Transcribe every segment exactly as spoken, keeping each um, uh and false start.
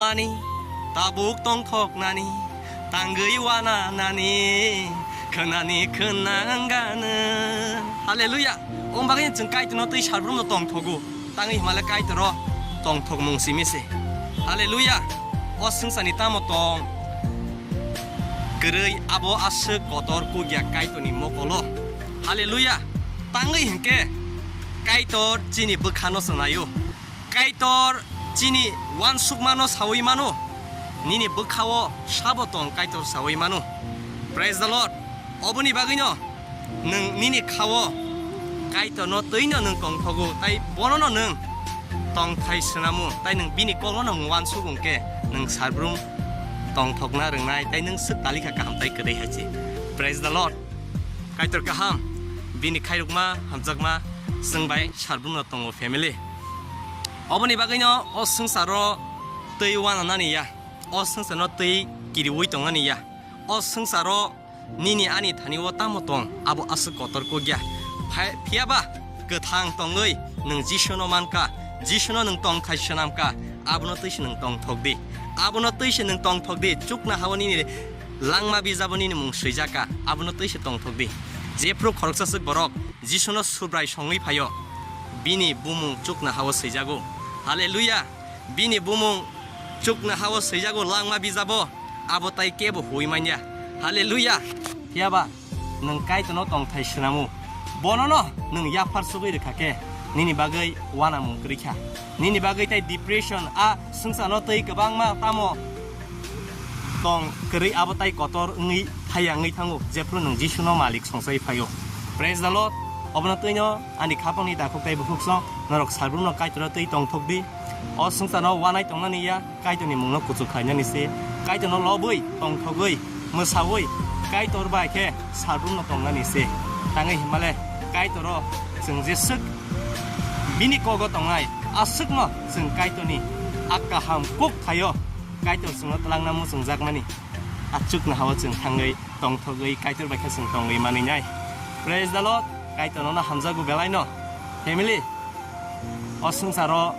Ani tabuk tongthoknani, tangwi wana nani, khwnani khwnang gana. Hallelujah. Om bagwi chwng Kaitorno twi salbrumno tongthogo. Tangwi himale Kaitoro tongthokmung simi se. Hallelujah. O swngcharni tamo tong kwrwi abo aswk kotor kukya Kaitorni mokolo. Hallelujah. Tangwi hinkhe Kaitor chini bwkhano swnaio. Kaitor chini uansukmano sawi mano, nini bwkhao sabo tong Kaitor sawi mano. Praise the Lord. Oboni bagwino nwng nini khao Kaitorno twino nwng tongthogo, tai bonono nwng tongthai swnamo, tai nwng bini kokno nwng uansuk hwnkhe nwng salbrum tongthokna rwngnai, tai nwng swk talikha kaham tai kwrwi hai se. Praise the Lord. Kaitor kaham, bini khairokma, hamjakma, chwng bai salbrumno tongo family. Oboni bagwino o swngcharo twi uananani ya, o swngcharno twi kiriui tongnani ya, o swngcharo nini ani thani o tamo tong, abo aswk kotor kukya. Phai-, phiyaba kwthang tongwi nwng Jisuno mankha, Jisuno nwng tongthai swnamkha, abono twi se nwng tongthok di. Abono twi se nwng tongthok di, chukna hao nini langma bijabo nini mung swijaka, abono twi se tongthok di. Jephru khoroksa swk borok Jisuno Subrai songwi phaio, bini bumung chukna hao swijago. Hallelujah! Bini bumung chukna hao swijago langma bijabo, abo tai kebo huwi manya. Hallelujah! Phiyaba nwng Kaitorno tongthai swnamo, bonono nwng yaphar sugwi rwkha khe, nini bagwi uanamung kwrwi kha. Nini bagwi tai depression, a swngcharno twi kwbangma tamo tong kwrwi, abo tai kotor wngwi thaya wngwi thango, jephru nwng Jisuno malik songchai phaio. Praise the Lord. Obono twino ani khapangni takhuk tai bukhuk song norok salbrumno Kaitorno twi tongthok di. O swngcharno uanai tongnani ya, Kaitorni mungno kuchuk khlainani se. Kaitorno lobwi, tongthogwi, mwsaui, Kaitor bai khe salbrumno tongnani se. Tangwi himale Kaitoro chwng jeswk bini kogo tongnai, aswkno chwng Kaitorni a kaham kuk thaio Kaitor chwngno twlangna muchungjakmani. Achukna hao chwng thangwi tongthogwi Kaitor bai khe chwng tongwi manwi nai. Praise the Lord. Kaitor nono hamjago belaino. Family, o swngcharo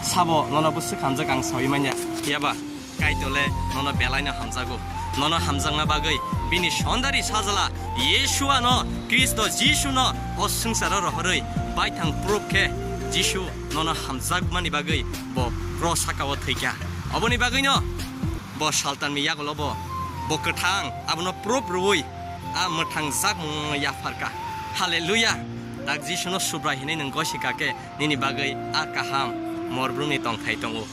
sabo nono bwswk hamjak ang sawi manya. Phiyaba Kaitor le nono belaino hamjago. Nono hamjakna bagwi bini sondari sajla Yeshua no, Kristo Jisu no o swngcharo rohorwi baithang proof khe Jisu nono hamjakmani bagwi bo cross sakao thwikha. Oboni bagwino bo Saltanni yagulo bo, bo kwthang, abono proof rwui a mwthang jakmungno yapharkha. Hallelujah! Tak Jisuno Subrai hinwi nwng gosikha khe nini bagwi a kaham morbrumni tongthai tongo.